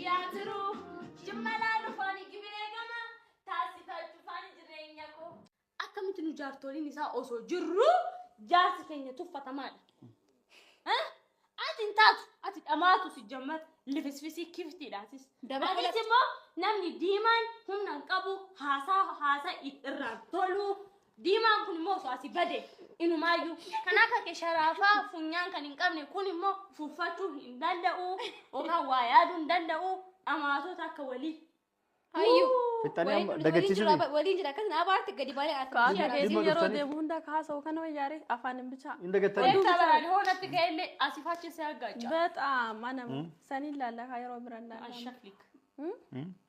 Biyyaa jiru Jimma laalufaani gibiree gama taasifachuufaani jireenya koo. Akkamitti nu jaartoliin isaa osoo jirru jaarsi keenya tuffatamaadha. Eh? Ati hin taatu, ati dhamaatu si jammar lifisfisii kiftiidha atis. Dabala Atis immoo namni diimaan humna hin qabu haasaa haasaa irraan tolu. Diimaan kun immoo osoo asii bade inumaayyuu kan akka kee sharaafaa funyaan kan hin qabne kun immoo fuuffachuu hin danda'u yookaan waa yaaduu hin danda'u dhamaatota akka walii. Hayyuu. Fixxanii amma Waliin dagachiisuu jira waliin jira akkas na abaarte gadi baanee Kaasa ati. Dhimma keetii yeroo dhuftaniif. deemu hunda kaasa'u kana wayyaare afaan hin bichaa. Hin dagattanii. Beektaa baraan hoonatti ka'ellee asiif achi si argachaa. Bexaam anama saniin laallaka yeroo biran laallama. Ashaflik.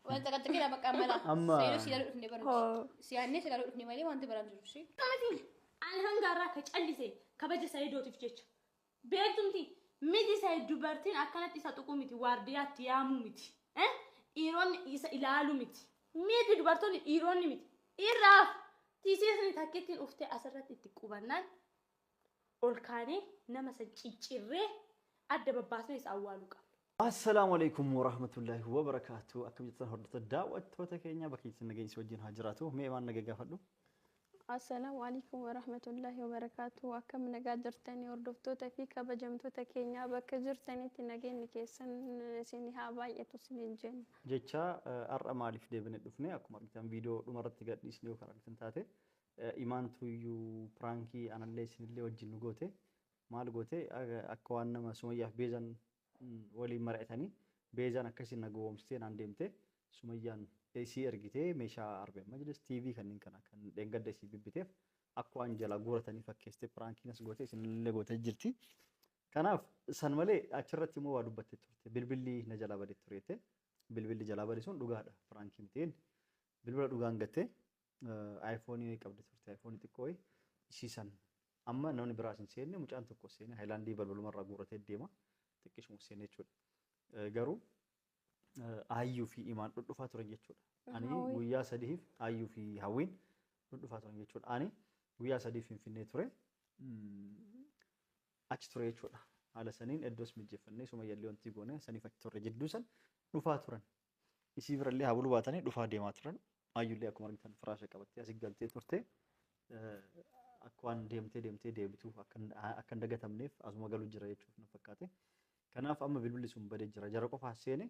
Wanta qaccaqee bakka mala. Amma- Seeroo si ilaaluu dhufne baruuti. Hoo. Siyaannee si ilaaluu dhufne malee wanti biraan jiru shi. Akkamitti ani hanga irraa ka callise kabaja Sayidootiif jecha. Beektumti miti Sayid dubartiin akkanatti isa tuquu miti waardiyaatti yaamuu miti. Eh? Dhiironni isa ilaaluu miti. Miti dubartoonni dhiironni miti. Dhiiraaf tisiisni takkittiin uftee asirratti itti qubannaan ol kaanee nama san ciccirree adda babbaasnee isa awwaaluu qabna. Assalaamu alaikum warahmatullahi wabarakaatu. Akkam jirtan hordoftoota daawwattoota keenya bakka jirtan nageenya isin wajjin haa jiraatu. Mee waan nagaa gaafadhu. Assalaamu alaikum warahmatullahi wabarakaatu. Akkam nagaa jirtanii hordoftoota fi kabajamtoota keenyaa bakka jirtanitti nageenyi keessan isin haa baay'atu isiniin jenna. Jecha har'a maaliif deebine dhufne akkuma argitan viidiyoo dhumarratti gadhiisne yookaan argitan taate imaantu iyyuu piraankii anallee isinillee wajjin nu goote maal goote akka waan nama Sumayyaaf Beezaan waliin mari'atanii Beezaan akkasiin na gowwoomsitee naan deemte Sumayyaan isii ergitee meeshaa Arbeen Majlis TV kanneen kana kan dheengadda isii bibbiteef akka waan jalaa guuratanii fakkeessitee piraankiin as goote isinillee gootee jirti. Kanaaf san malee achirratti immoo waa dubbattee turte bilbilli na jalaa badee ture jette bilbilli jalaa bade sun dhugaadha piraankii miti bilbila dhugaan gattee iPhone qabdi turte iPhone xiqqoo wayii ishii san amma namni biraas hin seenne mucaan tokko seene haayilaandii balbalumarraa guuratee deema xiqqishuma seene jechuudha. Garuu Aayyuu fi Imaan dhudhufaa turan jechuudha. Ani Hawwii. guyyaa sadiif Aayyuu fi Hawwiin dhudhufaa turan jechuudha. Ani guyyaa sadiif Finfinnee ture. Achi ture jechuudha. Haala saniin iddoos mijeeffannee Sumayyallee wanti goone saniif achi turre jidduu san dhufaa turan. Isii birallee haa buluu baatanii dhufaa deemaa turan. Aayyullee akkuma argitan firaasha qabattee asii galtee turte. Akka waan deemtee deemtee deebituuf akka hin dagatamneef asuma galuu jira jechuuf na fakkaate. Kanaaf amma bilbilli sun badee jira. Jara qofaa seene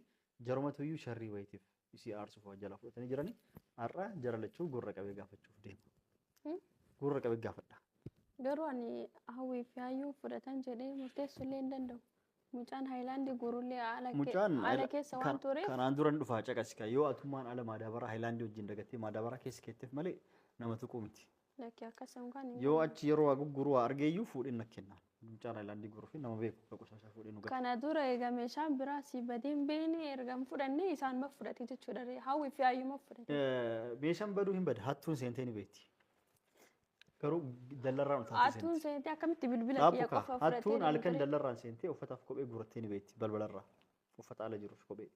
jarumatu iyyuu sharrii wayitiif isii aarsuuf waa jalaa fudhatanii jiranii har'a jara lachuu gurra qabee gaafachuuf deema. Gurra qabee gaafadha. Garuu ani Hawwii fi Hayyuu fudhatan jedhee murteessuullee hin danda'u. Mucaan Haayilaandii guurullee haala Mucaan haala keessa waan tureef kanaan dura ni dhufaa caqasi kaa yoo atummaan ala maadaabaraa Haayilaandii wajjin dagattee maadaabaraa keessa keetteef malee nama tuquu miti. Lakki akkas hin Yoo achi yeroo waa gugguru waa argeeyyuu fuudhee na kennaan. Mucaan Haayilaandii guuruu fi nama beeku ka qoshaashaa fuudhee nu gata. Kana dura eega meeshaan biraa sii badee hin beekne erga hin fudhanne isaanuma fudhate jechuudha ree. Hawwi fi Hayyuma fudhate. Meeshaan baduu hin bada hattuun seentee ni beekti. Garuu dallarraan utaaltee Hattuun seenti. seentee akkamitti bilbila Dhaabbu kiyya kaa qofa fudhatee hattuun halkan deemte ree? dallarraan seentee uffataaf kophee guurattee ni beekti balbalarraa. Uffata ala jiruuf kophee.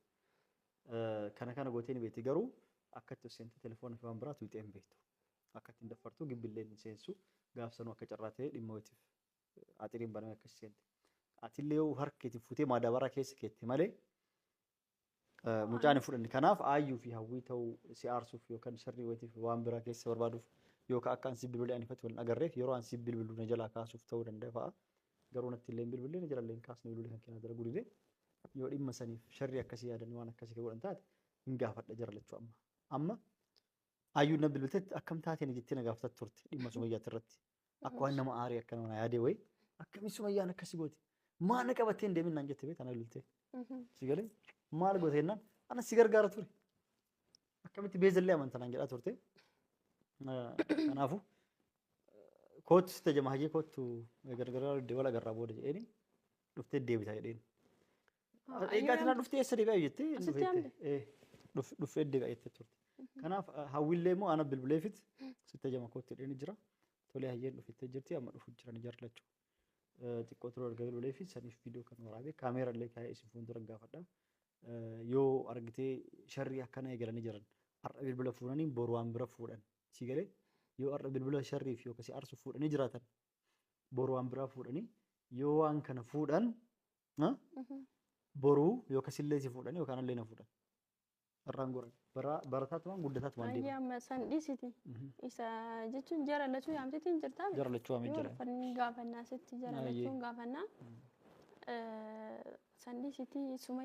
Kana kana gootee ni beekti garuu akkatti seentee telefoona fi waan biraa tuuxee hin beektu. Akka ittiin daffartu gibbillee hin seensu gaaf sanuu akka carraa ta'ee dhimma wayiitiif axiriin banamee akkas seente. Atillee yoo harka keetiin fuutee maadaabaraa keessa keette malee mucaan hin fudhanne. Kanaaf aayyuu fi hawwii ta'uu si aarsuuf yookaan sharrii wayiitiif waan biraa keessa barbaaduuf yookaan akka ansi bilbilee anifatti wal hin agarreef yeroo ansi bilbilu na jalaa kaasuuf ta'uu danda'a fa'a. Garuu natti illee hin bilbilee na jala illee hin kaasne bilbilee kan kennaa dalaguu dide. Yoo dhimma saniif sharrii akkasii yaadanii waan akkasii godhan taate hin gaafadha jara lachuu amma. Amma Ayyuun na bilbiltetti akkam taatee na jettee na gaafataa turte dhimma Sumayyaatti irratti. Akka waan nama aaree akka nama na yaadee wayii akkamiin Sumayyaan akkasi goote maa na qabattee hin deemin naan jette beektaa na bilbiltee. Si galee maal goote jennaan ana si gargaara ture. Akkamitti beezallee amanta naan jedhaa turte. Kanaafuu kootu sitta jama hayyee kootu gargaraa wal agarraa booda jedheeni dhuftee deebita jedheen. Egaa ati na dhuftee eessa deebi'aa jettee Asitti hambe? Dhuftee deebi'aa jettee turte. Kanaaf hawwiillee immoo ana bilbileefit sitti ajama kootti jedheen jira. Tolee hayyeen dhuftee jirti amma dhufu jiran jarri lachuu. Xiqqoo turuu erga bilbileefi saniif viidiyoo kan waraabee kaameera illee kaa'ee isin fuuldura gaafadha. Yoo argitee sharrii akkana eegalanii jiran har'a bilbila fuudhanii boru waan bira fuudhan. Si galee yoo har'a bilbila sharrii fi yookaan si aarsu fuudhanii jiraatan boru waan biraa fuudhanii yoo waan kana fuudhan Boruu yookaan sillee si fuudhan yookaan illee na fuudhan. Irraan goran. Barataatumaan guddataatumaan Ayyaa deeman. amma san dhiisiti. Isa jechuun jara lachuu yaamteetiin jirtaa? Jara lachuu waamee Yoo jira. ulfanni gaafannaa sitti jara Ayyee. lachuun gaafannaa. San dhiisiti suma.